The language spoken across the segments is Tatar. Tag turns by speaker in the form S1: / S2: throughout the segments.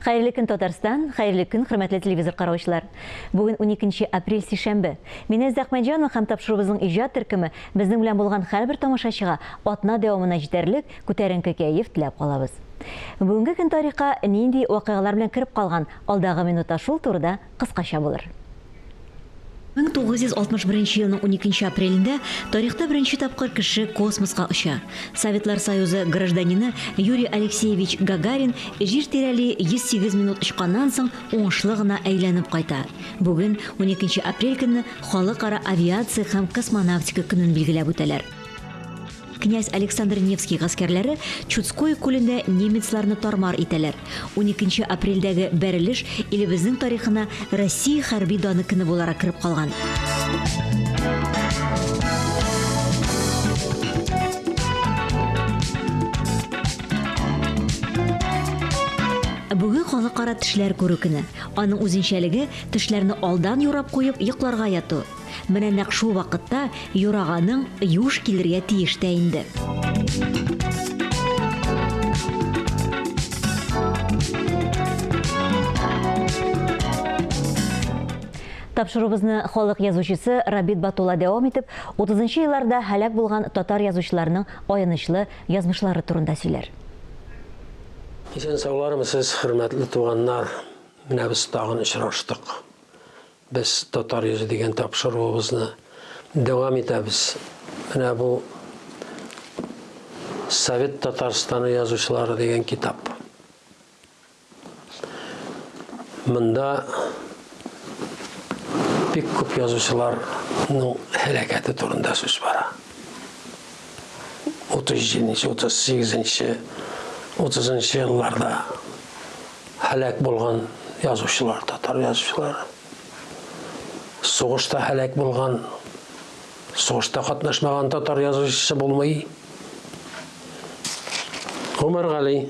S1: Хәерле көн, Татарстан! Хәерле көн, хөрмәтле телевизор караучылар! Бүген 12 апрель сишәмбе. Мин Эльза Әхмәтҗанова һәм тапшыруыбызның иҗат төркеме безнең белән булган һәрбер тамашачыга атна дәвамына җитәрлек күтәренке кәеф теләп калабыз. Бүгенге көн тарихка нинди вакыйгалар белән кереп калган, алдагы минутта шул турыда кыскача булыр. 1961 елның уникенче апрелендә тарихта беренче тапкыр кеше космоска оча. Советлар Союзы гражданины Юрий Алексеевич Гагарин Җир тирәли 108 минут очканнан соң уңышлы гына әйләнеп кайта. Бүген, уникенче апрель көнне Халыкара авиация һәм космонавтика көнен билгеләп үтәләр. Князь Александр Невский гаскәрләре Чудское күлендә немецларны тар-мар итәләр. Уникенче апрельдәге бәрелеш илебезнең тарихына Россия хәрби даны көне буларак кереп калган. Бүген халыкара тешләр күрү көне. Аның үзенчәлеге, тешләрне алдан юрап куеп, йокларга яту. Менә нәкъ шул вакытта юраганың юш килергә тиеш тә инде. Тапшыруыбызны халык язучысы Рабит Батулла дәвам итеп, 30 нчы елларда һәлак булган татар язучыларының аянычлы язмышлары турында сөйләр.
S2: Исән-саулармысыз, хөрмәтле туганнар! Менә без тагын очраштык. Без Татар йөзе дигән тапшыруыбызны дәвам итәбез. Менә бу Совет Татарстаны язучылары дигән китап. Монда бик күп язучыларның һәлакәте турында сүз бара. 37 нче, 38 нче, 30 нчы елларда һәлак булган язучылар, татар язучылары. Сугышта һәлак булган, сугышта катнашмаган татар язучысы булмый. Гомәр Гали.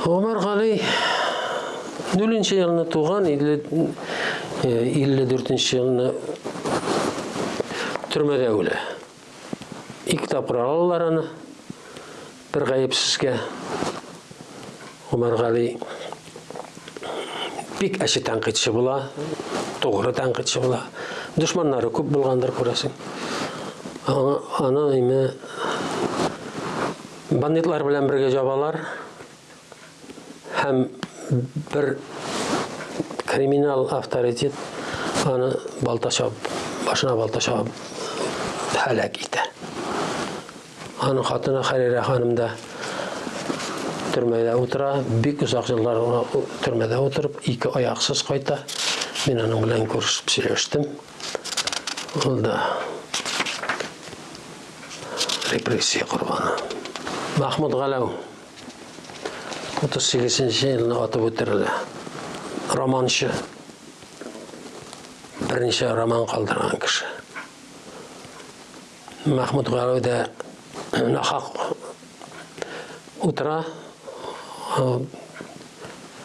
S2: Гомәр Гали нуленче елны туган, 54 нче елны төрмәдә үлә. Ике тапкыр алалар аны. Бер гаепсезгә Гомәр Гали бик әче тәнкыйтьче була, тугры тәнкыйтьче була. Дошманнары күп булгандыр, күрәсең. Аны, аны име бандитлар белән бергә җабалар һәм бер криминал авторитет аны балта чабып, башына балта чабып һәлак итә. Аның хатыны Хәрирә ханым да төрмәдә утыра. Бик озак еллар төрмәдә утырып, ике аяксыз кайта. Мин аның белән күрешеп сөйләштем. Ул да репрессия корбаны. Махмуд Галәү 38 елны атып үтерелә. Романчы. Берничә роман калдырган кеше. Мәхмүт Галәү дә нахак утыра,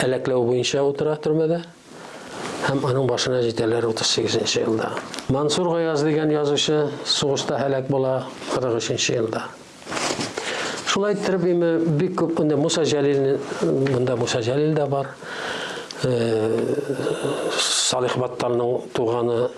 S2: әләкләү буенча утыра төрмәдә. Һәм аның башына җитәләр 38 нче елда. Мансур Гаяз дигән язучы сугышта һәлак була 43 нче елда. Шулай иттереп, име бик күп инде Муса Җәлилне, монда Муса Җәлил дә бар. Салих Батталның туганы,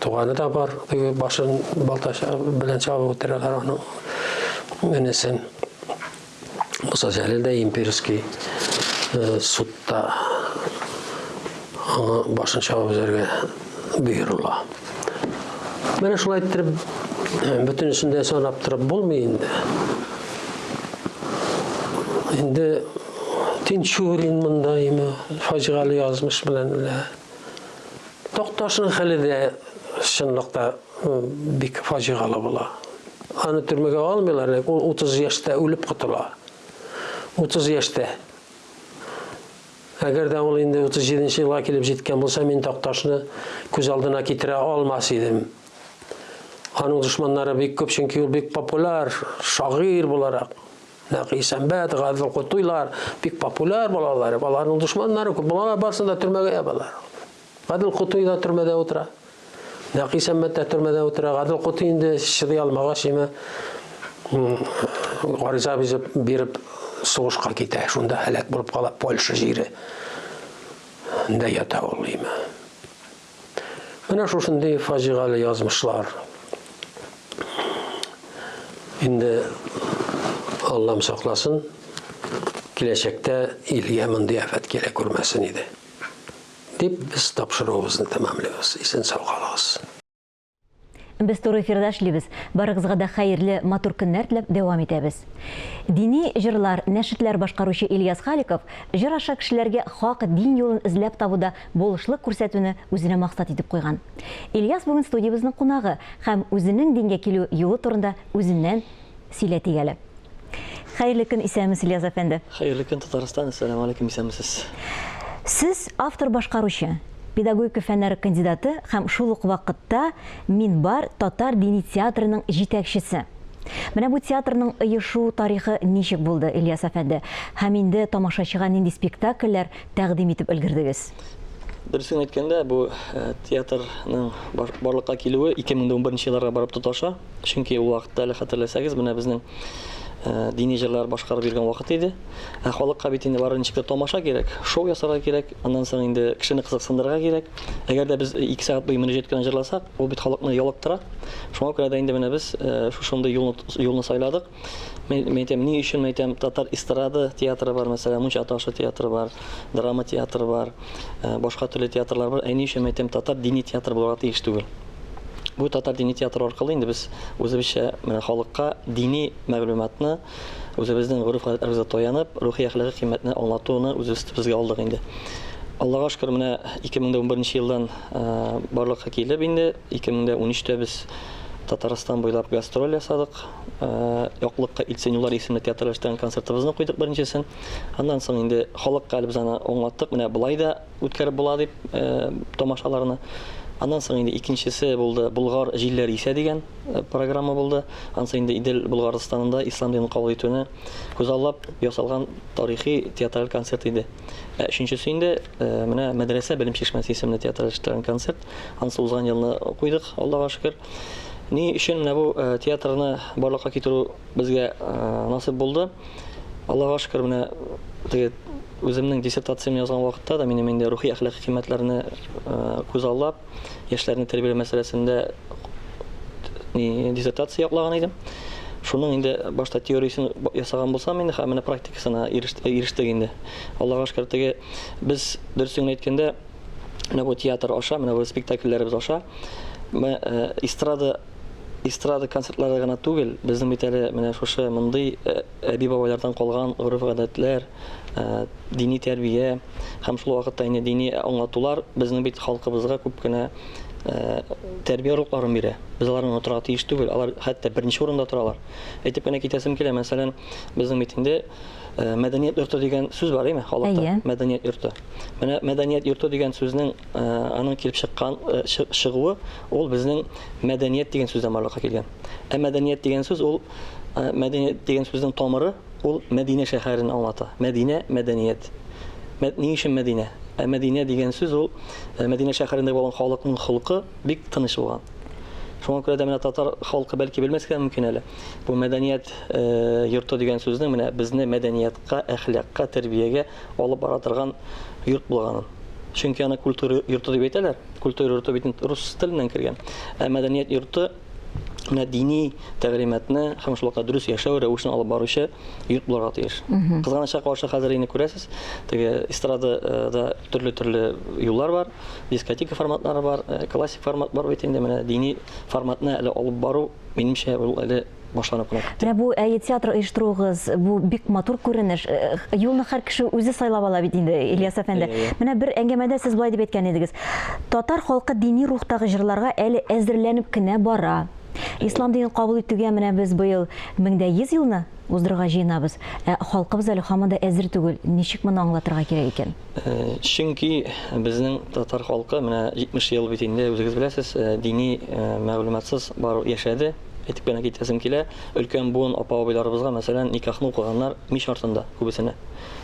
S2: туганы да бар. Теге башын балта белән чабып үтерәләр аның энесен. Муса Җәлил дә имперский судта аңа башын чабып өзәргә боерыла. Менә шулай иттереп, бөтенесен дә санап торып булмый инде. Инде Тинчурин монда име, фаҗигале язмыш белән үлә. Такташның хәле дә чынлыкта бик фаҗигале була. Аны төрмәгә алмыйлар, ул 30 яшьтә үлеп котыла. 30 яшьтә. Әгәр дә ул инде 37 нче елга килеп җиткән булса, мин Такташны күз алдына китерә алмас идем. Аның дошманнары бик күп, чөнки ул бик популяр шагыйрь буларак. Нәкый Исәнбәт, Гадел Кутуйлар бик популяр булалар. Аларның дошманнары күп булалар, барысын да төрмәгә ябалар. Гадел Кутуй да төрмәдә утыра. Нәкый Исәнбәт тә төрмәдә утыра. Гадел Кутуй инде чыдый алмагач, име, гариза биреп, биреп сугышка китә, шунда һәлак булып кала, Польша җире ндә ята ул име. Менә шушындый фаҗигале язмышлар. Инде Аллам сакласын, киләчәктә илгә мондый афәт килә күрмәсен иде. Дип без тапшыруыбызны тәмамлыйбыз. Исән сау калыгыз.
S1: Без туры эфирда эшлибез. Барыгызга да хәерле, матур көннәр теләп дәвам итәбез. Дини җырлар, нәшидләр башкаручы Ильяс Халиков җыр аша кешеләргә хак дин юлын эзләп табуда булышлык күрсәтүне үзенә максат итеп куйган. Ильяс бүген студиябезнең кунагы һәм үзенең дингә килү юлы турында үзеннән сөйләтик әле. Хәерле көн, исәнмесез, Ильяс әфәнде.
S3: Хәерле көн, Татарстан, әссәламү алейкум, исәнмесез.
S1: Сез автор-башкаручы, педагогика фәннәре кандидаты һәм шул ук вакытта Минбар татар дини театрының җитәкчесе. Менә бу театрның оешу тарихы ничек булды, Ильяс әфәнде? Һәм инде тамашачыга нинди спектакльләр тәкъдим итеп өлгердегез?
S3: Дөресен әйткәндә, бу театрның барлыкка килүе 2011 елларга барып тоташа. Чөнки ул вакытта әле хәтерләсәгез, менә безнең дини җырлар башкарып йөргән вакыт иде. Ә халыкка бит инде бары ничек тә тамаша кирәк, шоу ясарга кирәк, аннан соң инде кешене кызыксындырырга кирәк. Әгәр дә без 2 сәгать буе мөнәҗәт кенә җырласак, ул бит халыкны ялыктыра. Шуңа күрә дә инде менә без шушындый юлны юлны сайладык. Мин, мин әйтәм, ни өчен, мин әйтәм, татар эстрада театры бар, мәсәлән, Мунча ташы театры бар, драма театры бар, э, башка төрле театрлар бар. Ә ни өчен, мин әйтәм, татар дини театр булырга тиеш түгел. Бу татар дини театры аркылы инде без үзебезчә менә халыкка дини мәгълүматны үзебезнең гореф-гадәтләребезгә таянып, рухи әхлакый кыйммәтне аңлатуны үз өстебезгә алдык инде. Аллага шөкер, менә 2011 елдан э, барлыкка килеп инде 2013-тә без Татарстан буйлап гастроль ясадык. Э, Яклыкка илтсен юллар исемле театрлаштырган концертыбызны куйдык беренчесен. Аннан соң инде халыкка әле без аны аңлаттык, менә болай да үткәреп була дип э, тамашаларны. Аннан соң инде икенчесе булды Болгар җилләр исә дигән э, программа булды. Ансы инде Идел Болгарстанында ислам динен кабул итүне күзаллап ясалган тарихи театраль концерт иде. Ә өченчесе инде менә Мәдрәсә белем чишмәсе исемле театральләштергән концерт. Анысы узган елны куйдык, Аллага шөкер. Ни өчен менә бу э, театрны барлыкка китерү безгә э, насыйп булды? Аллага шөкер, менә теге үземнең диссертациямне язган вакытта да минем инде рухи әхлакый кыйммәтләрне э, күзаллап, яшьләрне тәрбияләү мәсьәләсендә диссертация яклаган идем. Шуның инде башта теориясен ясаган булсам инде, һәм менә практикасына ирештек инде. Аллага шөкер, теге без дөресен генә әйткәндә, менә бу театр аша, менә бу спектакльләребез аша, э, эстрада эстрада концертлары гына түгел, безнең бит әле менә шушы мондый э, әби-бабайлардан калган гореф-гадәтләр, э, дини тәрбия һәм шул вакытта инде дини аңлатулар безнең бит халкыбызга күп кенә тәрбия орлыкларын бирә. Без аларны онытырга тиеш түгел. Алар хәтта беренче урында торалар. Әйтеп кенә китәсем килә, мәсәлән, безнең бит инде мәдәният йорты дигән сүз бар, әйме, халыкта?
S1: Әйе.
S3: Мәдәният йорты. Менә мәдәният йорты дигән сүзнең аның килеп чыккан чыгуы ул безнең мәдәният дигән сүздән барлыкка килгән. Ә мәдәният дигән сүз ул мәдәният дигән сүзнең тамыры ул Мәдинә шәһәрен аңлата. Мәдинә мәдәният. Ни өчен Мәдинә? Ә Мәдинә дигән сүз ул Мәдинә шәһәрендә булган халыкның холкы бик тыныч булган. Шуңа күрә дә менә татар халкы бәлки белмәскә мөмкин әле. Бу мәдәният э, йорты дигән сүзнең менә безне мәдәниятка, әхлакка, тәрбиягә алып бара торган йорт булганын. Чөнки аны культура йорты дип әйтәләр. Культура йорты бит рус теленнән кергән. Ә мәдәният йорты менә дини тәгълиматны һәм шул вакытта дөрес яшәү рәвешен алып баручы йорт булырга тиеш. Кызганычка каршы хәзер инде күрәсез, теге эстрадада төрле-төрле юллар бар. Дискотека форматлары бар, э, классик формат бар бит инде. Менә дини форматны әле алып бару, минемчә, ул әле башланып кына китте.
S1: Менә бу әйе театр оештыруыгыз, бу бик матур күренеш. Э, юлны һәр кеше үзе сайлап ала бит инде, Ильяс әфәнде. Менә бер әңгәмәдә сез болай дип әйткән идегез. Татар халкы дини рухтагы җырларга әле әзерләнеп кенә бара. Ислам динен кабул итүгә менә без быел 1100 елны уздырырга җыенабыз. Ә халкыбыз әле һаман да әзер түгел. Ничек моны аңлатырга кирәк икән?
S3: Э, чөнки безнең татар халкы менә 70 ел бит инде үзегез беләсез, э, дини э, мәгълүматсыз бар яшәде. Әйтеп кенә китәсем килә, өлкән буын апа-абыйларыбызга, мәсәлән, никахны укыганнар мич артында күбесенә.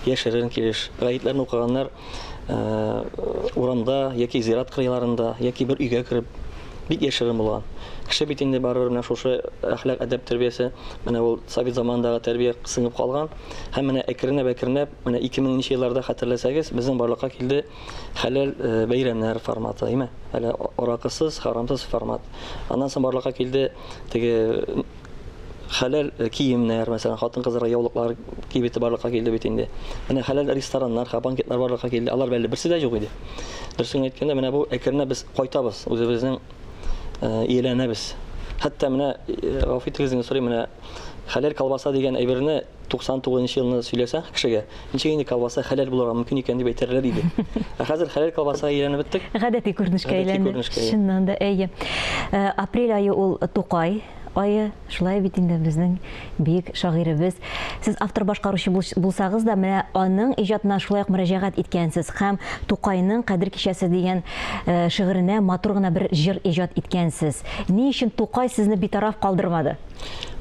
S3: Яшерен килеш. Гаетләрне укыганнар урамда яки зират кырыйларында, яки бер өйгә кереп. Бик яшерен булган. Кеше бит инде барыбер менә шушы әхлак, әдәп тәрбиясе, менә ул совет заманындагы тәрбия сеңеп калган. Һәм менә әкренләп-әкренләп, менә 2000 нче елларда хәтерләсәгез, безнең барлыкка килде хәләл э, бәйрәмнәр форматы, әйме? Әле аракысыз, харамсыз формат. Аннан соң барлыкка килде теге хәләл э, киемнәр, мәсәлән, хатын-кызларга яулыклар кибете барлыкка килде бит инде. Менә хәләл рестораннар, банкетлар барлыкка килде. Алар әле берсе дә юк иде. Дөресен әйткәндә, менә бу әкренләп без кайтабыз, үзебезнең э, ияләнәбез. Хәтта менә э, гафу итегез инде сорыйм, менә хәләл колбаса дигән әйберне 99 нчы елны сөйләсәң кешегә, ничек инде колбаса хәләл булырга мөмкин икән дип әйтерләр иде. Ә хәзер хәләл колбасага әйләнеп беттек.
S1: Гадәти күренешкә әйләнде. Чыннан да, әйе. Э, апрель ае ул Тукай ае, шулай бит инде безнең бөек шагыйребез. Сез автор башкаручы булсагыз да, менә аның иҗатына шулай ук мөрәҗәгать иткәнсез һәм Тукайның Кадер кичәсе дигән э, шигыренә матур гына бер җыр иҗат иткәнсез. Ни өчен Тукай сезне битараф калдырмады?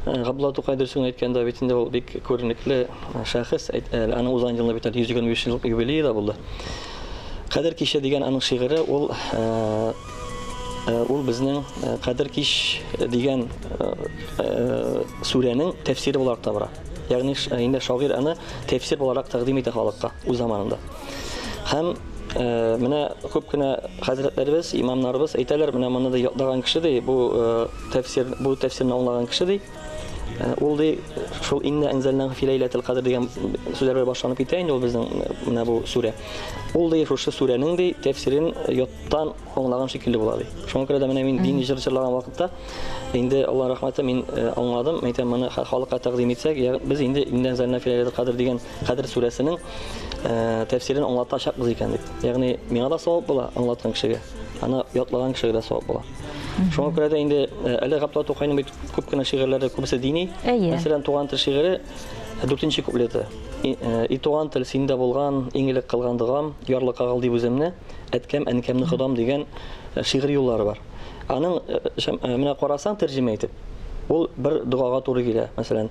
S3: Э, Габдулла Тукай дөресен әйткәндә бит инде ул бик күренекле э, шәхес. Э, аның узган елны бит әле 125 еллык юбилее да булды. Кадер киче дигән аның шигыре ул ул безнең Кадер кич дигән сүрәнең тәфсире буларак та бара. Ягъни инде шагыйрь аны тәфсир буларак тәкъдим итә халыкка үз заманында. Һәм менә күп кенә хәзрәтләребез, имамнарыбыз әйтәләр, менә моны да ятлаган кеше ди, бу тәфсир, бу тәфсирне аңлаган кеше ди, э, ул ди, шул инна әнзәлнәһу фи ләйләтил кадр дигән сүзләр белән башланып китә инде ул безнең э, менә бу сүрә. Ул ди шушы сүрәнең ди тәфсирен яттан аңлаган шикелле була ди. Шуңа күрә дә менә мин дини җыр җырлаган вакытта инде Алла рәхмәте мин э, аңладым, әйтәм моны халыкка тәкъдим итсәк, без инде инна әнзәлнәһу фи ләйләтил кадр дигән Кадр сүрәсенең тәфсирен аңлатачакбыз икән дип. Ягъни миңа да савап була аңлаткан кешегә, аны ятлаган кешегә дә савап була. Шуңа күрә дә инде э, әле Габдулла Тукайның бит күп кенә шигырьләре күбесе дини.
S1: Әйе.
S3: Мәсәлән, Туган тел шигыре э, дүртенче куплеты. И, э, и туган тел синдә булган, иң элек кылган догам, ярлыкагыл дип үземне, әткәм, әнкәмне ходам дигән шигырь юллары бар. Аның менә карасаң тәрҗемә итеп, ул бер догага туры килә. Мәсәлән,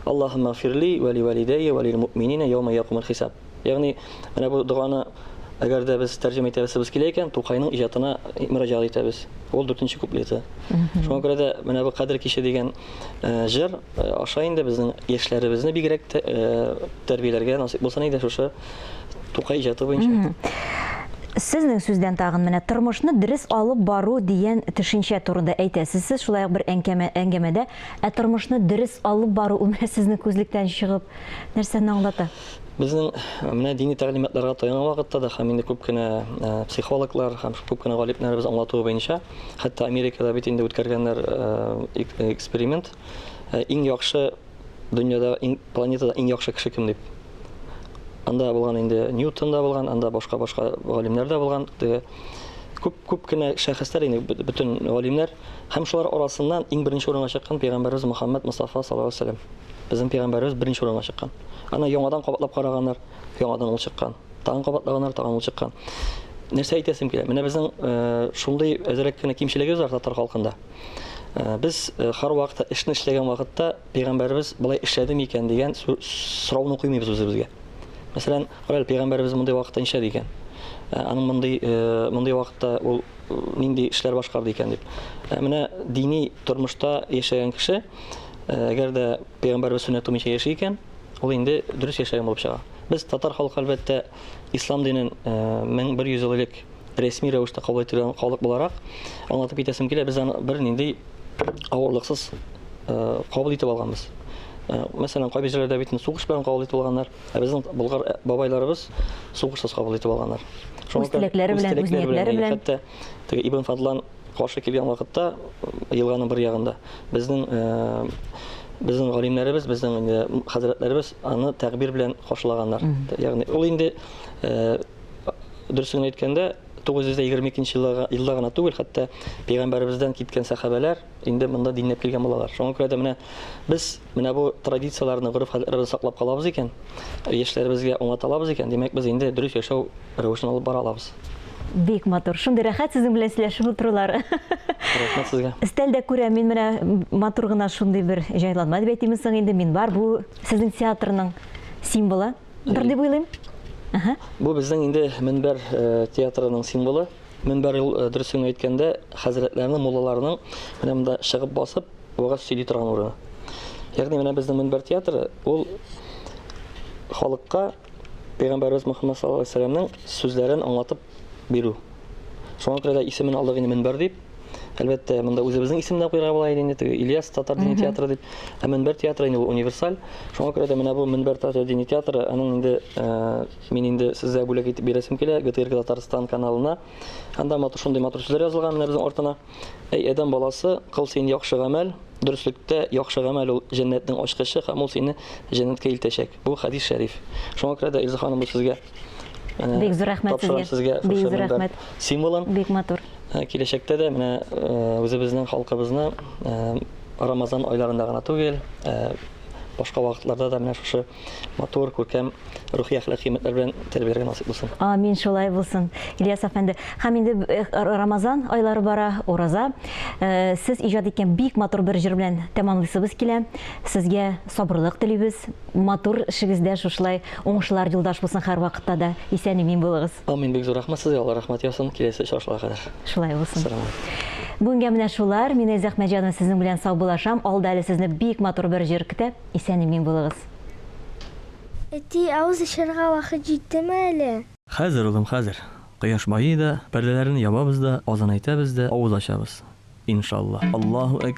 S3: Аллаһумма фирли ва ли валидәйя ва лил муъминина яума якумул хисаб. Ягъни, менә бу доганы әгәр дә без тәрҗемә итәбез килә икән, Тукайның иҗатына мөрәҗәгать итәбез. Ул дүртенче куплеты. Шуңа күрә дә менә бу Кадер киче дигән э, җыр э, аша инде безнең яшьләребезне бигрәк тә э, тәрбияләргә насыйп булсын иде шушы Тукай иҗаты буенча.
S1: Сезнең сүздән тагын менә тормышны дөрес алып бару дигән төшенчә турында әйтәсез сез шулай ук бер әңгәмәдә. Ә тормышны дөрес алып бару ул менә сезнең күзлектән чыгып нәрсәне аңлата?
S3: Безнең э, менә дини тәгълиматларга таянган вакытта да һәм инде күп кенә э, психологлар һәм күп кенә галимнәребез аңлатуы буенча, хәтта Америкада бит инде үткәргәннәр э, эксперимент, иң яхшы дөньяда, иң планетада иң яхшы кеше кем дип. Анда булган инде Ньютон да булган, анда башка-башка галимнәр дә булган. Теге күп күп кенә шәхесләр инде бөтен галимнәр һәм шулар арасыннан иң беренче урынга чыккан пәйгамбәребез Мөхәммәд Мустафа саллаллаһу алейһи вәсәлләм. Безнең пәйгамбәребез беренче урынга чыккан. Аны яңадан кабатлап караганнар, яңадан ул чыккан. Тагын кабатлаганнар, тагын ул чыккан. Нәрсә әйтәсем килә? Менә безнең э, шундый әзрәк кенә кимчелегебез бар татар халкында. Э, без э, һәрвакытта эшне эшләгән вакытта пәйгамбәребез болай эшләде микән дигән сорауны куймыйбыз үзебезгә. Мәсәлән, карале, пәйгамбәребез мондый вакытта нишләде икән? Аның мондый мондый вакытта ул нинди эшләр башкарды икән дип. Менә дини тормышта яшәгән кеше, әгәр дә пәйгамбәребез сөннәт тумыйча яши икән, ул инде дөрес яшәгән булып чыга. Без татар халкы әлбәттә ислам динен 1100 ел элек рәсми рәвештә кабул ителгән халык буларак аңлатып китәсем килә, без аны бернинди авырлыксыз кабул итеп алганбыз. Мәсәлән, кайбер җирләрдә бит сугыш белән кабул итеп алганнар, ә безнең болгар бабайларыбыз сугышсыз кабул итеп алганнар.
S1: Үз теләкләре белән, үз ниятләре белән.
S3: Хәтта теге Ибн Фадлан каршы килгән вакытта елганың бер ягында безнең безнең галимнәребез, безнең инде хәзрәтләребез аны тәкбир белән каршылаганнар. Ягъни ул инде дөресен әйткәндә 922 елда, елда гына түгел, хәтта пәйгамбәребездән киткән сәхабәләр инде монда динләп килгән булалар. Шуңа күрә дә менә без менә бу традицияләрне, гореф-гадәтләрне саклап калабыз икән, яшьләребезгә аңлата алабыз икән, димәк, без инде дөрес яшәү рәвешен алып бара алабыз.
S1: Бик матур. Шундый рәхәт сезнең белән сөйләшеп утырулар.
S3: Рәхмәт сезгә.
S1: Өстәлдә күрәм мин менә матур гына шундый бер җайланма дип әйтимме соң инде, мин бар. Бу сезнең театрның символы. Бер дип уйлыйм.
S3: Ага. Бу безнең инде Мөнбәр э, театрының символы. Мөнбәр ул, дөресен әйткәндә, хәзрәтләрнең, муллаларның менә монда чыгып басып, вәгазь сөйли торган урыны. Ягъни менә безнең Мөнбәр театры ул халыкка Пәйгамбәребез Мөхәммәд саллаллаһу алейһи вәсәлләмнең сүзләрен аңлатып бирү. Шуңа күрә дә исемен алдык инде Мөнбәр дип. Әлбәттә, монда үзебезнең исемне дә куярга була иде инде, теге Ильяс татар дини театры дип. Ә Мөнбәр театры инде ул универсаль. Шуңа күрә дә менә бу Мөнбәр татар дини театры, аның инде мин инде сезгә бүләк итеп бирәсем килә ГТРК Татарстан каналына. Анда матур шундый матур сүзләр язылган менә безнең артына. Әй адәм баласы, кыл син яхшы гамәл, дөреслектә яхшы гамәл ул җәннәтнең ачкычы һәм ул сине җәннәткә илтәчәк. Бу хәдис шәриф. Шуңа күрә дә Эльза ханым бу сезгә
S1: э, Бик зур рәхмәт
S3: сезгә. сезгә
S1: Бик зур рәхмәт.
S3: Символын.
S1: Бик матур.
S3: Э, киләчәктә дә менә э, үзебезнең халкыбызны Рамазан айларында гына түгел, башка вакытларда да менә шушы матур, күркәм рухи әхлак кыйммәтләр белән тәрбияләргә насыйп булсын.
S1: Амин, шулай булсын. Ильяс әфәнде, һәм инде э, Рамазан айлары бара, ураза. Э, сез иҗат иткән бик матур бер җыр белән тәмамлыйсыбыз килә. Сезгә сабырлык телибез. Матур эшегездә шушылай уңышлар юлдаш булсын һәрвакытта да. Исән-имин булыгыз.
S3: Амин, бик зур рәхмәт сезгә, Алла рәхмәт яусын. Киләсе очрашуларга кадәр.
S1: Шулай булсын. Сәлам. Бүгенгә менә шулар. Мин Эльза Әхмәтҗанова сезнең белән саубуллашам. Алда әле сезне бик матур бер җыр көтә. Исән-имин булыгыз.
S4: Әти, авыз ачарга вакыт җиттеме әле?
S3: Хәзер, улым, хәзер. Кояш байый да, пәрдәләрне ябабыз да, азан әйтәбез дә, авыз ачабыз. Иншалла. Аллаһу әкбәр.